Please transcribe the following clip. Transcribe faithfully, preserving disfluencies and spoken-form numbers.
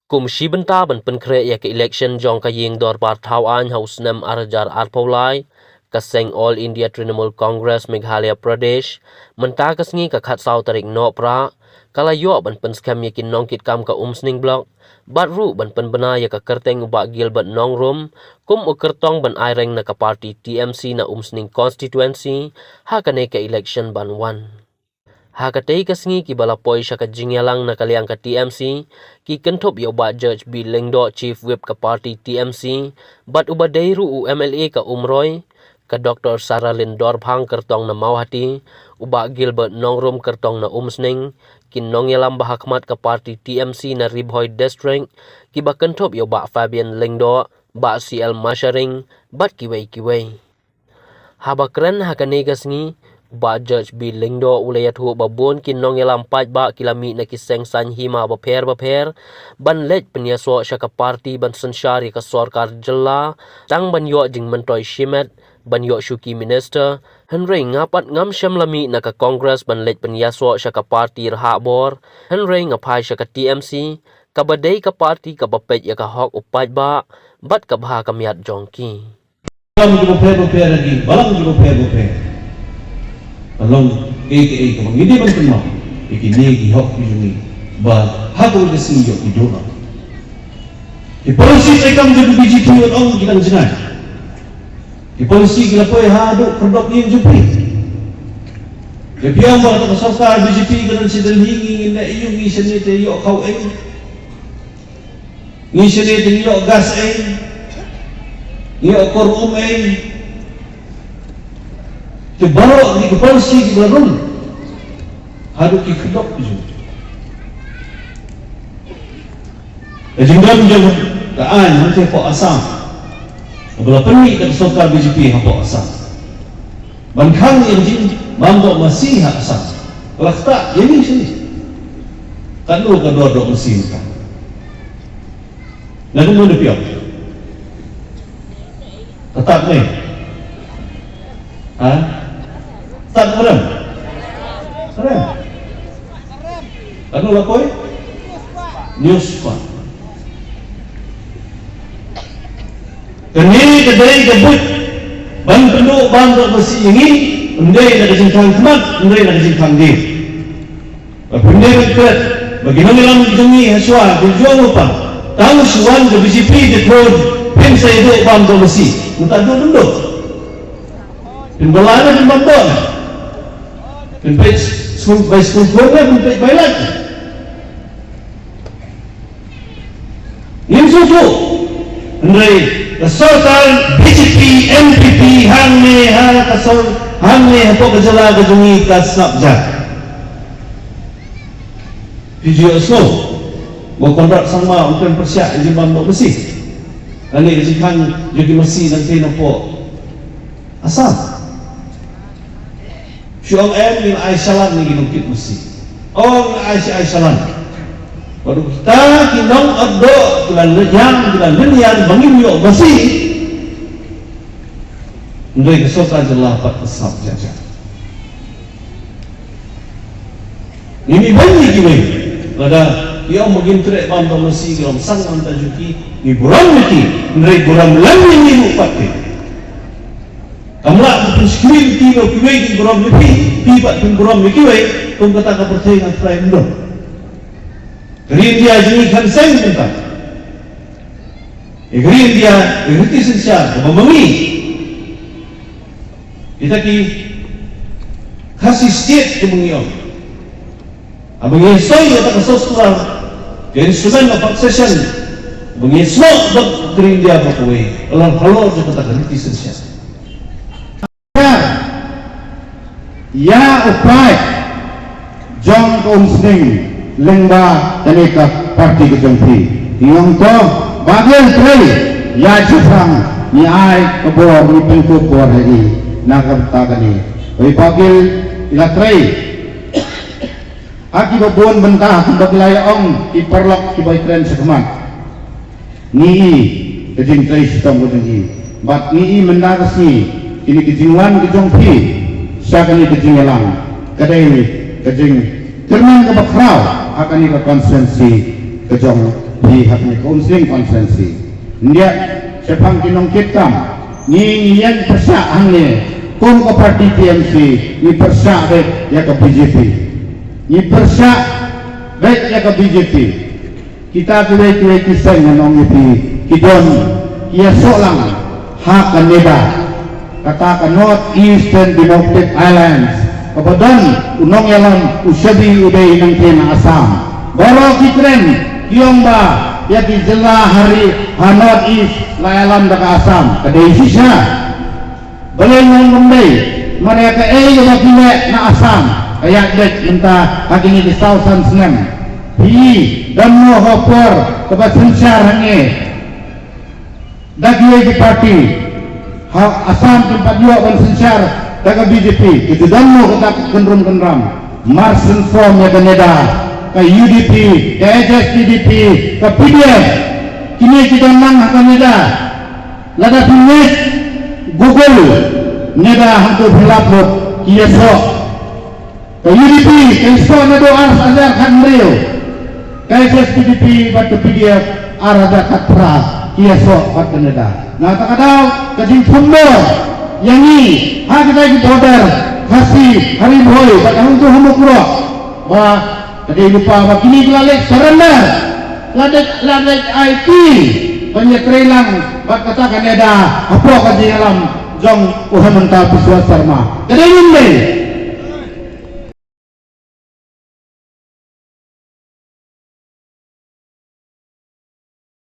Kum shi bynta ban pynkhreh ïa ka election jong ka ïing dorbar thaw aiñ ha u snem ar hajar arphew lai, ka seng All India Trinamool Congress Meghalaya Pradesh, mynta ka sngi ka khatsaw tarik Nohprah, ka la ïoh ban pynskhem ïa ki nongkitkam ka Umsning Block, bad ruh ban pynbna ïa ka kyrteng u Bah Gilbert Nongrum, kum u kyrtong ban ai reng na ka party T M C na Umsning Constituency, ha kane ka election ban wan. Ha katei ka sngi kiba la poi sha ka jingïalang na ka liang ka T M C, ki kynthup ïa u Bah George B Lyngdoh, Chief Whip ka party T M C, bad uba dei ruh u M L A ka Umroi, ka Doctor Saralin Dorphang kyrtong na Mawhati, u Bah Gilbert Nongrum kyrtong na Umsning, ki nongïalam ba ha khmat ka party T M C na Ri Bhoi District, kiba kynthup ïa u Bah Fabian Lyngdoh, Bah C L Masharing, bad kiwei kiwei. Haba kren ha kane ka sngi, u Bah George B Lyngdoh u la ïathuh ba bun ki nongïalam paidbah ki la mih na ki seng saiñ hima bapher bapher, ban leit pynïasoh sha ka party ban synshar ïa ka sorkar jylla, tang ban ïoh jingmyntoi shimet, ban ïoh shuki minister, hynrei nga pat ngam shym la mih na ka Congress ban leit pynïasoh sha ka party Rhah Bor, hynrei nga phai sha ka T M C, kaba dei ka party kaba peit ïa ka hok u paidbah, bad ka bha ka miat jong ki. Balang kiba pher bapher ha ki, balang kiba pher bapher. Ka long kaei kaei kaba ngi dei ban kynmaw ïa kine ki hok ki jong ngi, ba ha kawei ka sngi ïoh ki duh. Ki policy treikam jong ka B J P wat ong ki dang jngai. Ki policy ki la poi haduh khyrdop ïing jong phi. Ïa phi ong ba ka sorkar B J P ka don sha Delhi, ngi ngin leh aïu, ngi shane te ïoh khaw ei. Ngi shane te ngi ïoh gas ei, ngi ïoh kur um ei. Te baroh kine ki policy kiba la rung haduh ki khyrdop ki jong. Ka jingdon jong ka aiñ hangtei hapoh Assam, kaba la pynmih da ka sorkar B J P hapoh Assam, ban khang ïa ka jingbymdoh masi ha Assam, ka la ktah ïa ngi shane. Katno ka dor doh masi mynta? Na kumno da phi ong? Ka tad ne? Ha? Tad ka rem? Ka rem. Katno la poi? News pa. Kane ka dei ka buit ban pynduh bymdoh masi ïa ngi, ym dei na ka jingkhang khmat, ym dei na ka jingkhang dieng. Ba phin dei ban klet ba ki nongïalam jong ngi ha shuwa ki juh lypa, tang shu wan ka B J P te khun phin sa ïa duh bymdoh masi. Mynta duh phin duh. Phin bylla ne phin bymdoh? Phin peit skul bai skul khun ne phin peit bai lait? Ngim sngewthuh. Hynrei ka sorkar B J P N P P hangne ha ka sor, hangne hapoh ka jylla ka jong ngi ka sngap jar. Phi ju ïohsngew ba u Conrad Sangma u kren pyrshah ïa ka jingbymdoh masi. Kane ka jingkhang jong ki masi nangtei napoh Assam. Shu ong em, ngin ai shalan ïa ki nongkit masi. Ong ai shi ai shalan. Bad kita ki nongïadoh ki la leit ïa, ki la leit ïa ba ngin ïoh masi. Hynrei ka sorkar jylla pat ka sngap jar jar. Ngi mih beiñ ïa kiwei. Lada ki ong ba ngim treh bymdoh masi, ki ong sangeh mynta jong ki, ngi burom ïa ki, hynrei burom lem ïa ngi ruh pat te. Kam lah ban pynshakri ïa ki, ba kiwei ki burom ïa phi, phi pat phin burom ïa kiwei. Kum kata ka pyrthei nga trai ym don. Ka ri India jong ngi khlem seng mynta. Ïa ka ri India, ïa ka riti synshar kaba ma ngi. Kita ki Khasi State kaba ngi ong. Haba ngi soi ïa kata ka sosura, ka instrument of accession, haba ngi snoh bad ka ri India ba kawei, ka long halor jong kata ka riti synshar. Ïa u paid jong ka Umsning lyngba kane ka party ka jong phi. Ngi ong ko, Bah Gil trei, ïa jingpang, ngi ai ka bor, ngi pynkup bor ha i, na ka bynta kane. Wei Bah Gil i la trei. Ha kiba bun bynta, kumba ki la ïa ong ki paralok kiba ïakren shakhmat. Ngi i ka jingtrei shitom ka jong i. Bad ngi i mynta ka sngi, kine ki jingwan ka jong phi sha kane ka jingïalang, ka dei ka jingkyrmen kaba khraw ha kane ka constituency ka jong Phi ha kane ka Umsning constituency. Ndia shaphang ki nongkitkam, ngi ngi ïeng pyrshah hangne kum ka party T M C, ngi pyrshah beit ïa ka B J P. Ngi pyrshah beit ïa ka B J P. Kita kiwei kiwei ki seng, ngan ong ïa phi, ki don ki ïasoh lang ha ka NEDA, kata ka North Eastern Democratic Alliance, kaba don u nongïalam u shabi u dei nangta na Assam. Baroh ki kren ki ong ba ïa ki jylla ha ri ha North East la ïalam da ka Assam, ka dei shisha. Balei ngam ong dei? Namar ïa kaei kaba phi leh na Assam ka ïaid beit mynta ha kine ki saw san snem. Phi don mo ha por kaba synshar hangne da kiwei ki party. Ha Assam kim pat ïoh ban synshar da ka B J P. Ki don mo kata ka kynrum kynram. Mar syn form ïa ka NEDA, ka U D P, ka H S P D P, ka P D F. Kine ki don lang ha ka NEDA. Lada phi ngeit Google, NEDA hangto phi lap lut ki ïasoh. Ka U D P ka ïasoh naduh ar hajar khathynriew. Ka H S P D P bad ka P D F ar hajar khatphra ki ïasoh bad ka NEDA. Na kata ka daw ka jingthum bor ïa ngi ha kita ki border Khasi, ha Ri Bhoi bad hangto ha Mukroh. Ba ka dei lypa ba kine ki la leit surrender, la leit, la leit aiti ban ïatreilang bad kata ka NEDA hapoh ka jingïalam jong u Himanta Biswa Sarma. Ka dei ne ym dei?